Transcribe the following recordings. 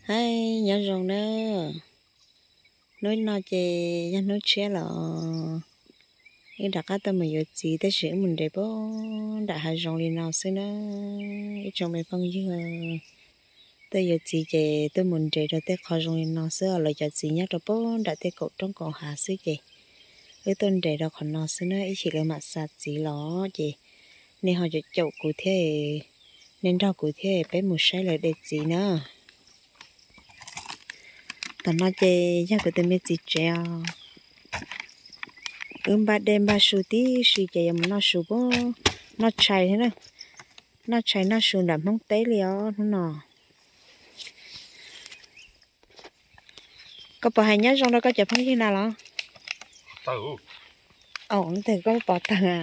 Hais nyob zoo na, hnub no ces yog hnub tshiab los wb rov qab tuaj mus yuav txiv tab sis wb mus nres puag nram hav zoov li no xwb na. Ib tsoom me phooj ywg, tuaj yuav txiv ces tuaj mus nres rau tej qhov zoo li no xwb, lawv cov txiv nyob rau puag nram tej kaum roob kaum hav xwb ces wb tuaj nres rau qhov no xwb na, ib chim lawv mam xa txiv los ces nej ho caum caum kuv thiab, nej nrog kuv thiab peb mus saib lawv de txiv na. Tom no ces yog kuv tus me txiv tsev os. Wb npaj dej npaj su tib si ces yuav mus noj su puag, noj tshais thiab na, noj tshais noj su nram Hmoob teb li os hnub no. Koj puas hais nyob zoo rau koj cov phooj ywg na los? Aws, koj pov tawg a.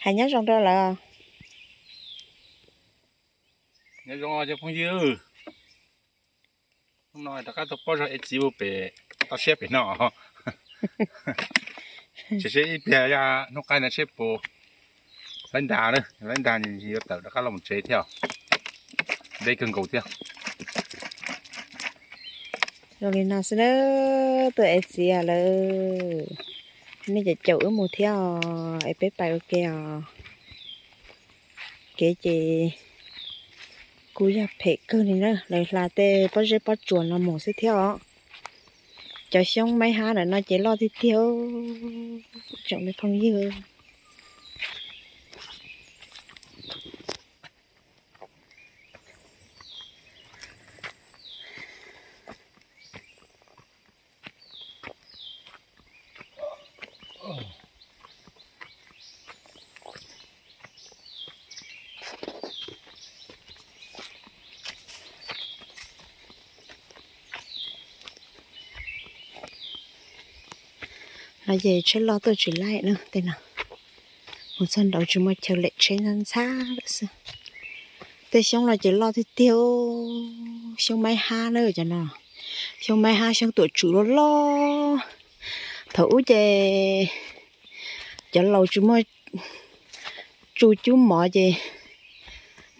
Hais nyob zoo rau lawv. Nyob zoo cov phooj ywg, hnub no rov qab tuaj pob zog ev txiv ua pem toj siab pem no. Tsis seb ib pliag hnub qaij no seb puas laib ntas, laib ntas yuav tawm rov qab los mus tsev thiab. Deb kawg nkaus thiab. Zoo li no xwb na, tuaj ev txiv lawm, nej caum caum wb mus thiab os, es peb pais ua ke os. Kev ces kuj yog phem kawg li na, lawv hla tej pob zeb pob tsuas no mus xwb thiab os. Cov xyoob maib hab ntawm no ces loj tiag tiag, tsoom me phooj ywg. No ces tsheb loj tuaj tsis laij na tej no, mus txog nraud tsis muaj chaw lem tsheb ntxhab ntxhab lawm xwb. Tej xyoob no ces loj tiag tiag, xyoob maib hab na cov no, xyoob maib hab xyoob tuam tswm loj loj. Thaum ub ces cov laus tsis muaj tsu cub mov ces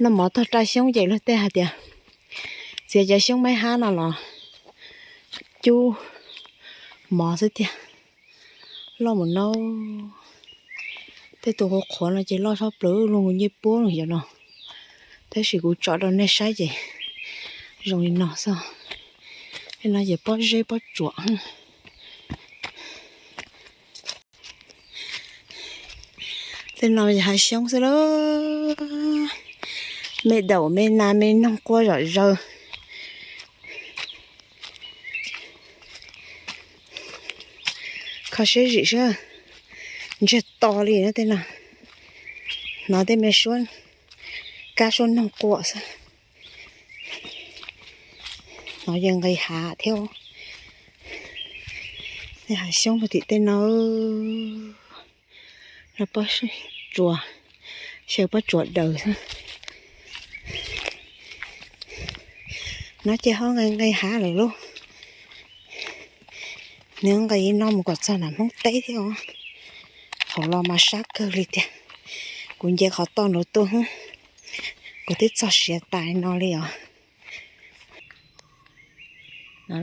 noj mov tog raj xyoob ces luag tej hais tias txiav cov xyoob maib hab no los cub mov xwb tiag. Loj mus no, tej tus qhuav qhuav no ces loj tshaj plaws luaj nkaus ncej puab no yom no. Tab sis kuv tsom rau nej saib ces zoo li no xwb. Tej no ces pob zeb pob tsuas. Tej no yog hav xyoob xwb lauj. Me daum me nas me noog quaj zom zaws. Kho siab zim sab, ntsiag to li no tej no. Hnov tej me suab kab suab noog quaj xwb. Hnov yeej nqis hav thiab. Tej hav xyoob puag tim tej no, no pob tsuas, xyaw pob tsuas daws xwb. No ces ho nqis nqis hav lawm lauj. Nws nqis no mus kom txog nram Hmoob teb thiab os. Thaum los mas sab kawg li tiag. Kuv nce qhov toj no tuaj, kuv twb txog siav tas no li os. No,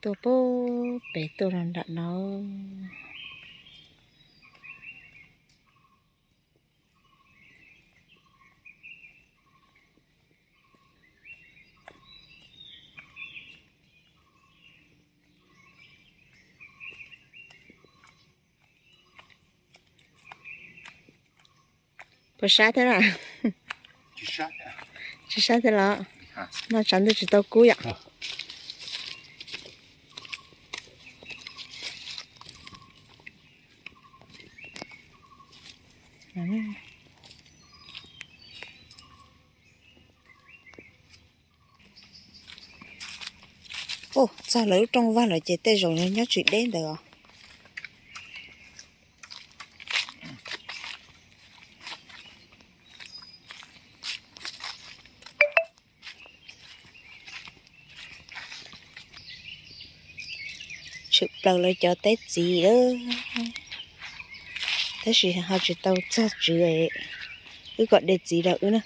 tuaj puag pem tuaj rau nram no. Puas sab thiab na? Tsis sab thiab los? No tshav ntuj tsis tau kub yom. Txog lawv lub rooj vag lawm ces tej zaum nyob tsis deb ntawd os. Tshwm plaws lawv cov teb txiv lawm, tab sis ho tsis tau txog tswv. wb kom de txiv rau wb na.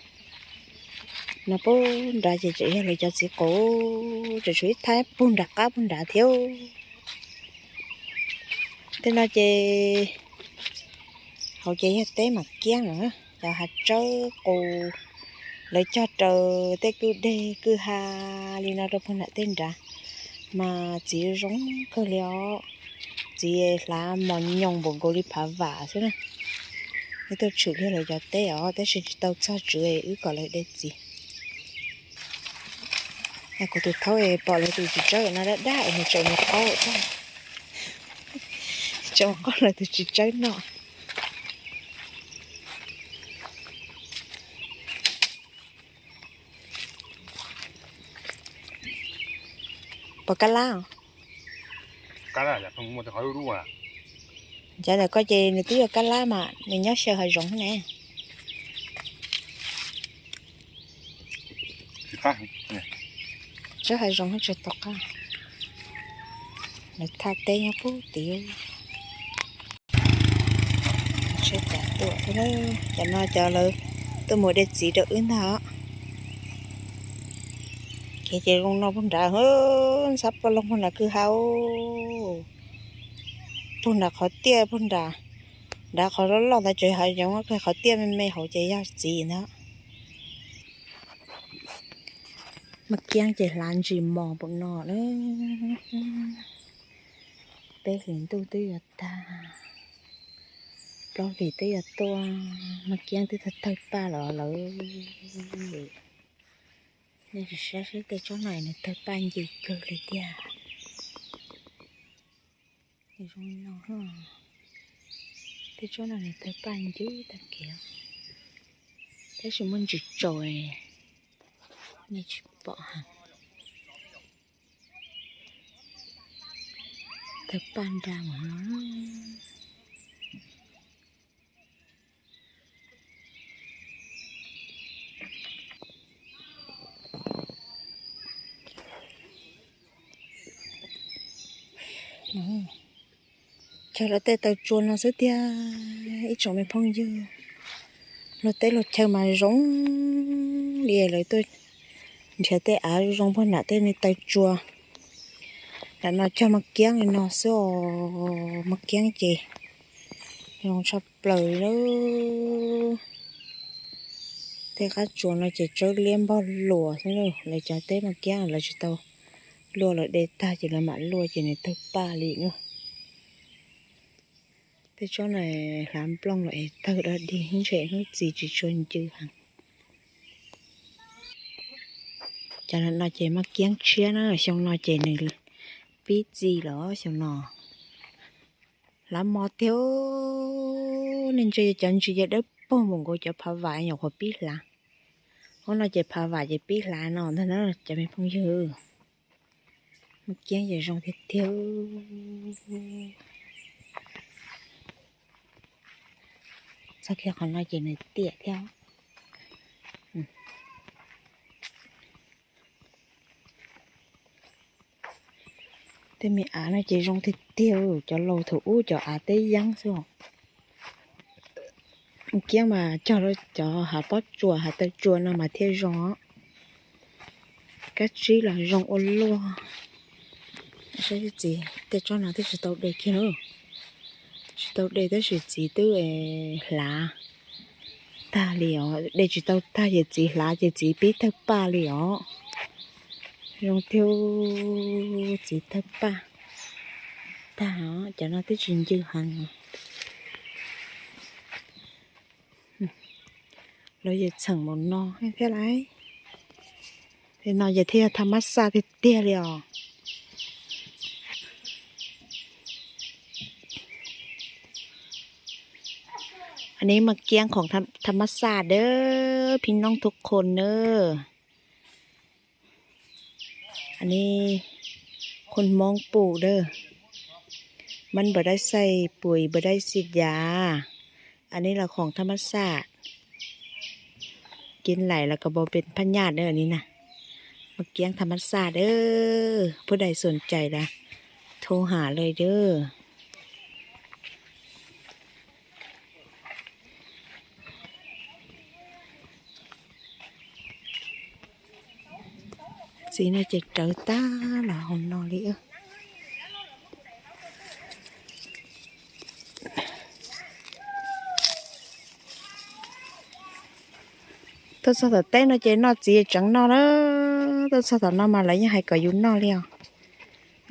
No puag nrad ces tseem yog lawv cov txiv qaub, tseem tshuav ib thaj puag nram qab puag nrad thiab. Tej no ces hauv ces yog teb Mam Kiab no, cov hav tsawb qus lawv cog raws tej kwj deg kwj ha li no rau puag nram tej nrad, mas txiv zoo kawg li os. Txiv hlav mos nyoos npaum nkaus li phav vam xwb na. Wb tuaj tshwm kiag lawv cov teb os, tab sis tsis tau txog tswv wb kom lawv de txiv. Kuv tus thaub pom lawv tus txiv tsawb no dab dab es nws tseem mus qaub thiab, tseem mus qaub lawv tus txiv tsawb no. Pom kab lab? Cov ntawm koj ces nws twb yog kab lab mas nws nyob xyaw hav zoov ne. Tsob hav zoov tsis tau qab. Lawv thaj teb nyob puag tid. Tsheb cav tuaj thiab, cov no cov lawv tuaj mus de txiv rau wb ntag. Kev ces zoo no puag nrad, ntxhab poj loog puag nrad kwj ha, puag nrad qhov tiaj puag nrad, nrad qhov loj loj ntawd tseem hav zoov, qhov tiaj me me hauv ces yog txiv ntag. Maj Kiab ces hlav ntsis mos npaum no na. Peb hlis ntuj twb yuav tag, plaub hlis twb yuav tuaj, Maj Kiab twb tawg tawg paj los lawm. Nej sim saib seb tej tsob no nws tawg paj ncw kawg li tiag. Zoo li no, tej tsob no nws tawg paj ncw tag kev, tab sis muaj ntsis tsaus, nej tsis pom heev. Tawg paj nra mus no. Cog lawv tej taw tsua no xwb tiag ib tsoom me phooj ywg. Luag teb luag chaw mas zoo li lawv tuaj nrhiav tej av zoo puag nram tej me taw tsua. Nram no cog Maj Kiab li no xwb os, Maj Kiab ces zoo tshaj plaws li lawm. Tej qab tsuas no ces tsawb liab npog luas xwb, lawv cov teb Maj Kiab lawv tsis tau luaj, lawv de tag ces lawv mam luaj ces nws tawg paj li na. Tej tsob no hlav nplooj los es tawg dog dig ntshe hnub txiv tsis tshua ncw heev. Cov no ces Maj Kiab tshiab na, xyoo no ces nws pib txi lawm xyoo no. Hlav mos tiag, nej ntsia cov ntsis ces dawb paug npaum nkaus cov phav vam nyuam qhuav pib hlav. Ub no ces phav vam ces pib hlav no ntag na cov me phooj ywg. Maj Kiab ces zoo tiag tiag. Txog kiag qhov no ces nws tiam thiab. Tej me av no ces zoo tiag tiag, cov laus thaum ub cov av teb yeeb xwb. Kiab mas cog rau cov hav pob tsuas hav taw tsua no mas thiaj zoo. Kab tsib los zoo ua luaj. Saib txiv tej tsob no twb tsis tau de kiag na. Tsis tau de tab sis txiv twb hlav tag li os, de tsis tau tag ces txiv hlav ces txiv pib tawg paj li os. Zoo tiag, txiv tawg paj tag os, cov no twb tsis ncw heev. Lawv yeej txheem mus no thiab lauj. Tej no ces thiaj yog tham mab xaj tiag tiag li os. Anv mas kiab khoom tham mab xaj dawb phib noob thub qhua na. Anv khuv hmoob pum dawb, mab npawg dawb xaij pum npawg dawb xij yav. Anv los khoom tham mab xaj, kiab laim los kab npauj pem phab nyaj dawb anv na. Mas kiab tham mab xaj dawb, phub dais xoom cais las thu ham lawm dawb. Txiv no ces rawv tag los hauv no li. Tuaj txog tom teb no ces noj txiv tseev noj na. Tuaj txog tom no mas lawv yeej hais kom yus noj li os.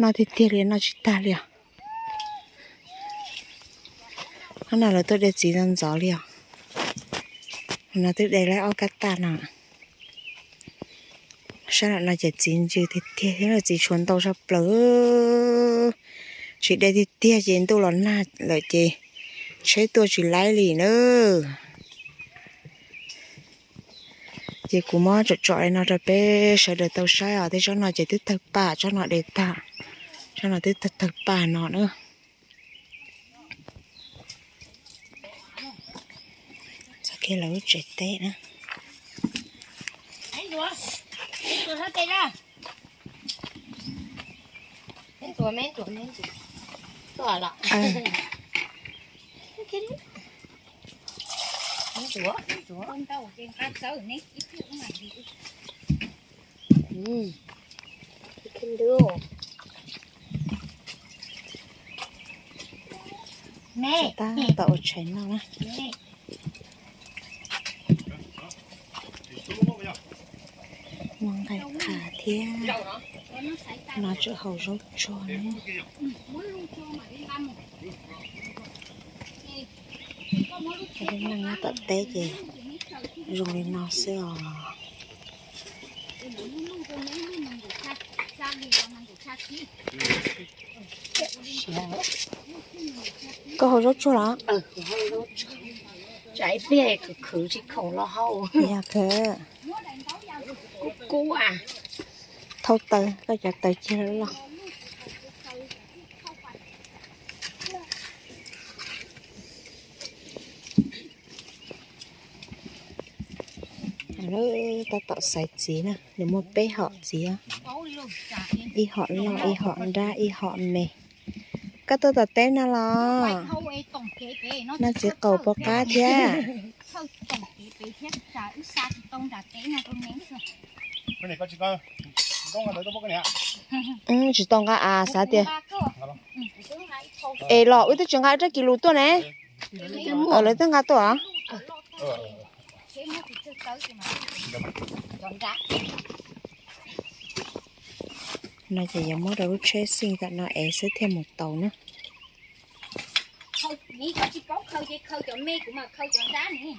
Noj tiag tiag li, noj tsis tag li os. Hnub no lawv tuaj de txiv ntxov ntxov li os. No twb de lawm ob kab tag no. Sab nram no ces txiv ntsws tiag tiag thiab, txiv tshuav ntau tshaj plaws. Tsis de tiag tiag ces ntuj los nag lawm ces tsheb tuaj tsis laib li na. Ces kuv muab tsom tsom li no rau peb sawv daws tau saib os. Tej tsob no ces twb tawg paj, tsob no de tag, tsob no twb tawg paj no na. Txog kiag lawv lub tsev teb na. Tab tom ua tshais noj na. Muaj nqaij qha thiab. No tseem hau zaub tsuag na. Lub neej nyob tom teb ces zoo li no xwb os. Koj hau zaub tsuag los? Tsam ib pliag khwv khwv tsis khoom los hau. Yog kawg. Kub kub a. Thauj taws, koj cov taws cig loj loj. Tab tom xaiv txiv na, nws muaj peb hom txiv, ib hom loj, ib hom nrab, ib hom me. Koj tuaj tom teb no los? No txiv qaum pov qab thiab. Tsis tau nqa as, xav tias, es los wb twb tsis nqa rab kis lus tuaj ne. Lawv twb nqa tuaj os. No ces yuav muab rau lub tsheb xij tom no ev xwb thiaj mus tau na. Khaws, koj tsis paub khaws ces khaws cov me, kuv mam khaws cov nrab ne.